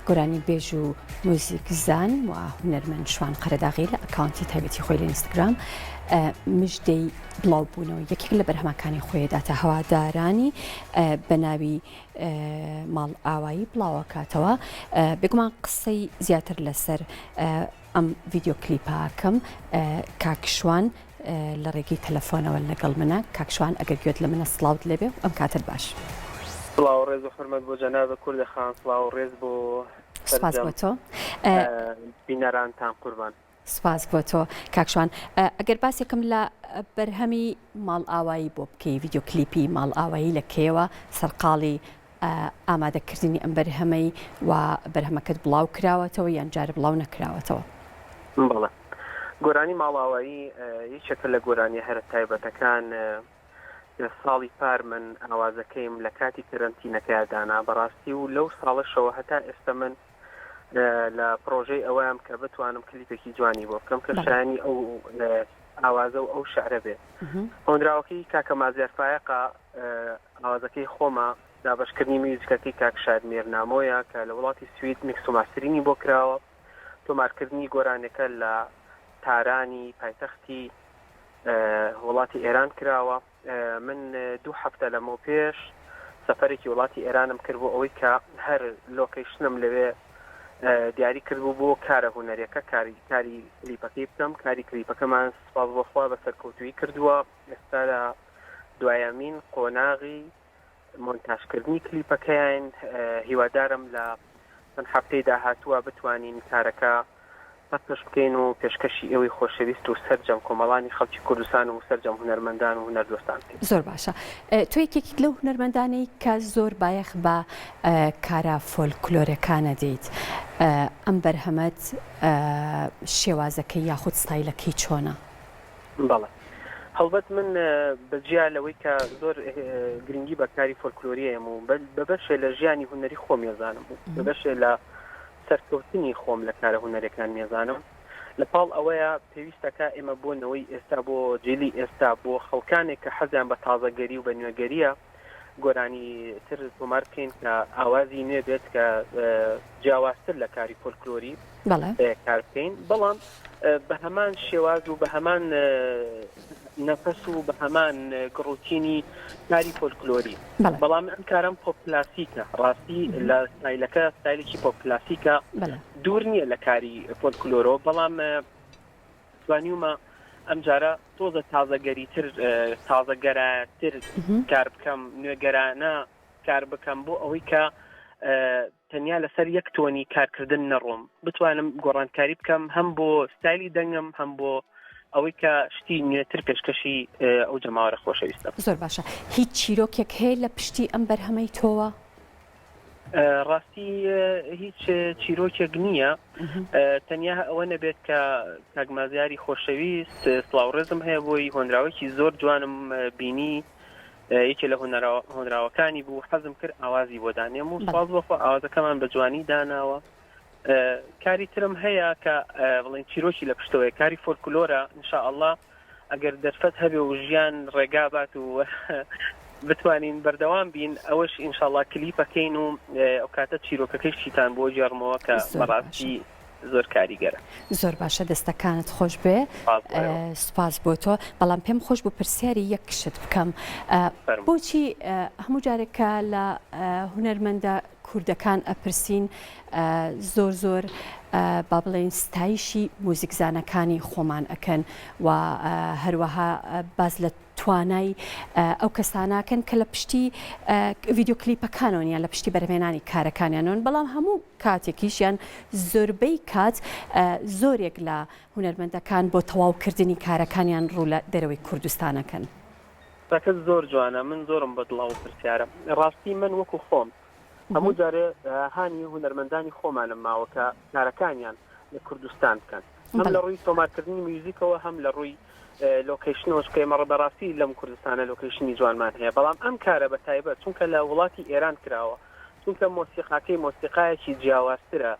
گۆرانیبێژ و موزیکزان و هونەرمەند شوان قەرەداغی لە ئەکاونتی تایبەتی خۆی لە ئینستاگرام مژدەی بڵاوبوونەوەی یەکێک لە بەرهەمەکانی خۆی داتە هەوادارانی بە ناوی ماڵئاوایی بڵاوەکاتەوە. بێگومان قسەی زیاتر لەسەر ئەم ڤیدیۆ کلیپاکەم کاک شوان لە ڕێگەی تەلەفۆنەوە لەگەڵ منە کاک شوان ئەگەر گوێت لە منە سڵاوت لێبێ و ئەم کاتت باش. سڵاو و ڕێز و حورمەت بۆ جەنابت کوردە خان سڵاو و ڕێز بۆ سپاس سەرجەم بۆ تۆ. بینەرانتان قوربان. سپاس بۆ تۆ کاک شوان ئەگەر باسێکم لە بەرهەمی ماڵئاوایی بۆ بکەی ڤیدیۆ کلیپی ماڵئاوایی لە کەیەوە سەرقاڵی ئامادەکردنی ئەم بەرهەمەی و بەرهەمەکەت بڵاو کراوەتەوە یان جارێ بڵاو نەکراوەتەوە؟ بەڵێ گۆرانی ماڵئاوایی یەکێکە لە گۆرانیە هەرە تایبەتەکان لە ساڵی پار من ئاوازەکەیم لە کاتی کەرەنتینەکەیا دانا بەڕاستی و لەو ساڵەشەوە هەتا ئێستا من لە پڕۆژەی ئەوەیام کە بتوانم کلیپێکی جوانی بۆ بکەم کە شایانی ئەو ئاوازە و ئەو شعرە بێت هۆنراوەکەی کاکە مازیار فایەقە ئاوازەکەی خۆمە، دابەشکردنی میوزیکەکەی کاک شاد میرنامۆیە کە لە وڵاتی سوید میکس و ماسترینی بۆ کراوە، تۆمارکردنی گۆرانیەکە لە تارانی پایتەختی وڵاتی ئێران کراوە. من دوو هەفتە لەمەوپێش سەفەرێکی وڵاتی ئێرانم کرد بۆ ئەوەی کە هەر لۆکەیشنم لەوێ دیاری کردبوو بۆ کارە هونەریەکە کاری کاری کلیپەکەی بکەم، کاری کلیپەکەمان سوپاس بۆ خوا بە سەرکەوتوویی کردووە. ئێستا لە دوایەمین قۆناغی مۆنتاژکردنی کلیپەکەیاین، هیوادارم لە چەند هەفتەی داهاتووە بتوانین کارەکە پەخش بکەین و پێشکەشی ئێوەی خۆشەویست و سەرجەم کۆمەڵانی خەڵکی کوردستان و سەرجەم هونەرمەندان و هونەردۆستان بکەین. زۆر باشە. تۆ یەکێکیت لەو هونەرمەندانەی کە زۆر بایەخ بە کارە فۆلکلۆرەکان ئەدەیت. ئەم بەرهەمەت شێوازەکەی یاخود ستایلەکەی چۆنە؟ بەڵێ. هەڵبەت من بە جیا لەوەی کە زۆر گرنگی بە کاری فۆلکلۆری ئەیەم و بە بەشێ لە ژیانی هونەری خۆم ێزانم و بە بەشێ لە سەرکەوتنی خۆم لە کارە هونەریەکان مێزانم لە پاڵ ئەوەیە پێویستەکە ئێمە بۆ نەوەی ئێستا بۆ جیلی ئێستا بۆ خەڵکانێک کە حەزیان بە تازەگەری و بە نوێگەریە گۆرانی تر تۆمار بکەین کە ئاوازی نوێ بێت کە جیاوازتر لە کاری فۆلکلۆری کار بکەین بەڵام بە هەمان شێواز و بە هەمان نەفەس و بە هەمان گڕوتینی کاری فۆلکلۆری بەڵام ئەم کارم پۆپ کلاسیکە ڕاستی لە ستایلەکە ستایلێکی پۆپ کلاسیکە دوور نییە لە کاری فۆلکلۆرەوە بەڵام توانیومە ئەمجارە تۆزە تازەگەریتر تازەگەراتر کار بکەم نوێگەرانە کار بکەم بۆ ئەوەی کە تەنیا لەسەر یەک تۆنی کارکردن نەڕۆم بتوانم گۆڕانکاری بکەم هەم بۆ ستایلی دەنگم هەم بۆ ئەوەی کە شتی نوێتر پێشکەشی ئەو جەماوەرە خۆشەویستە زۆر باشە هیچ چیرۆکێک هەیە لە پشتی ئەم بەرهەمەی تۆوە؟ ڕاستی هیچ چیرۆکێک نییە تەنیا ئەوە نەبێت کە کاک مازیاری خۆشەویست سڵاو ڕێزم هەیە بۆی هۆنراوەکی زۆر جوانم بینی یەکێ لە هۆنراوەکانی بوو حەزم کرد ئاوازی بۆ دانێم و سپاس بۆخوا ئاوازەکەمان بە جوانی داناوە کاری ترم هەیە کە بڵێن چیرۆکی لە پشتەوەی کاری فۆلکلۆرە انشاءله ئەگەر دەرفەت هەبێ و ژیان ڕێگا بات و بتوانین بەردەوام بین ئەوەش ئینشاڵا کلیپەکەین و ئەو کاتە چیرۆکەکەی شیتان بۆ گێڕمەوە کە بەڕاستی زۆر کاریگەرە. زۆر باشە دەستەکانت خۆش بێ سوپاس بۆ تۆ بەڵام پێم خۆش بوو پرسیاری یەک شت بکەم بۆچی هەموو جارێک کە لە هونەرمەندە کوردەکان ئەپرسین زۆر زۆر با بڵێین ستایشی موزیکزانەکانی خۆمان ئەکەن و هەروەها باس لە توانای ئەو کەساناکەن کە لە پشتی ڤیدیۆ کلیپەکانەوەن یان لە پشتی بەرهەمێنانی کارەکانیانەوەن بەڵام هەموو کاتێکیش یان زۆربەی کات زۆرێک لە هونەرمەندەکان بۆ تەواوکردنی کارەکانیان ڕوو لە دەرەوەی کوردستانەکەن. قسەکەت زۆر جوانە من زۆرم بەدڵە ئەو پرسیارە ڕاستی من وەکو خۆم هەموو جارێ هانی هونەرمەندانی خۆمانم ماوە کە کارەکانیان لە کوردستان بکەن هەم لە ڕووی تۆمارکردنی میوزیکەوە هەم لە ڕووی لۆکەیشنەوە چونکە ئێمە بەڕاستی لەم کوردستانە لۆکەیشنی جوانمان هەیە بەڵام ئەم کارە بە تایبەت چونکە لە وڵاتی ئێران کراوە چونکە مۆسیقاکەی مۆسیقایەکی جیاوازترە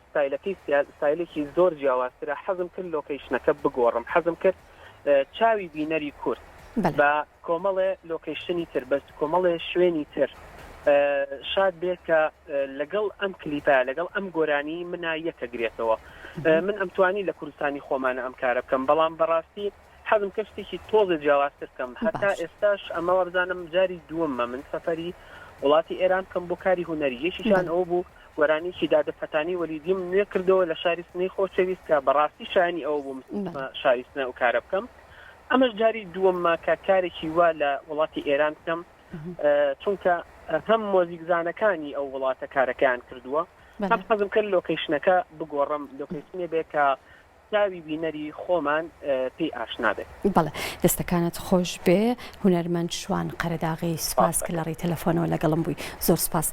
ستایلەکەی ستایلێکی زۆر جیاوازترە حەزم کرد لۆکەیشنەکە بگۆڕم حەزم کرد چاوی بینەری کورد بە کۆمەڵێ لۆکەیشنی تر بەس کۆمەڵێ شوێنی تر. شاد بێت کە لەگەڵ ئەم کلیپە لەگەڵ ئەم گۆرانی منا یەکەگرێتەوە من ئەمتوانی لە کوردستانی خۆمانە ئەم کارە بکەم بەڵام بەڕاستی حەزم کرد شتێکی تۆزێ جیاوازتر بکەم هەتا ئێستاش ئەمە وابزانم جاری دووەمە من سەفەری وڵاتی ئێران بکەم بۆ کاری هونەری یەکیشان ئەوە بوو گۆرانیی دادە فەتانی وەلیدیم نوێ کردەوە لە شاری سنەی خۆشەویست کە بەڕاستی شایانی ئەوە بووم شاری سنە ئەو کارە بکەم ئەمەش جاری دووەمە کە کارێکی وا لە وڵاتی ئێران بکەم چونکە هەم مۆزیکزانەکانی ئەو وڵاتە کارەکەیان کردووە هەم حەزم کرد location ەکە بگۆڕم location ێ بێ کە چاوی بینەری خۆمان پێی ئاشنا بێت. بەڵێ دەستەکانت خۆش بێ هونەرمەند شوان قەرەداغی سوپاس کە لە ڕێی تەلەفۆنەوە لەگەڵم بووی زۆر سوپاس.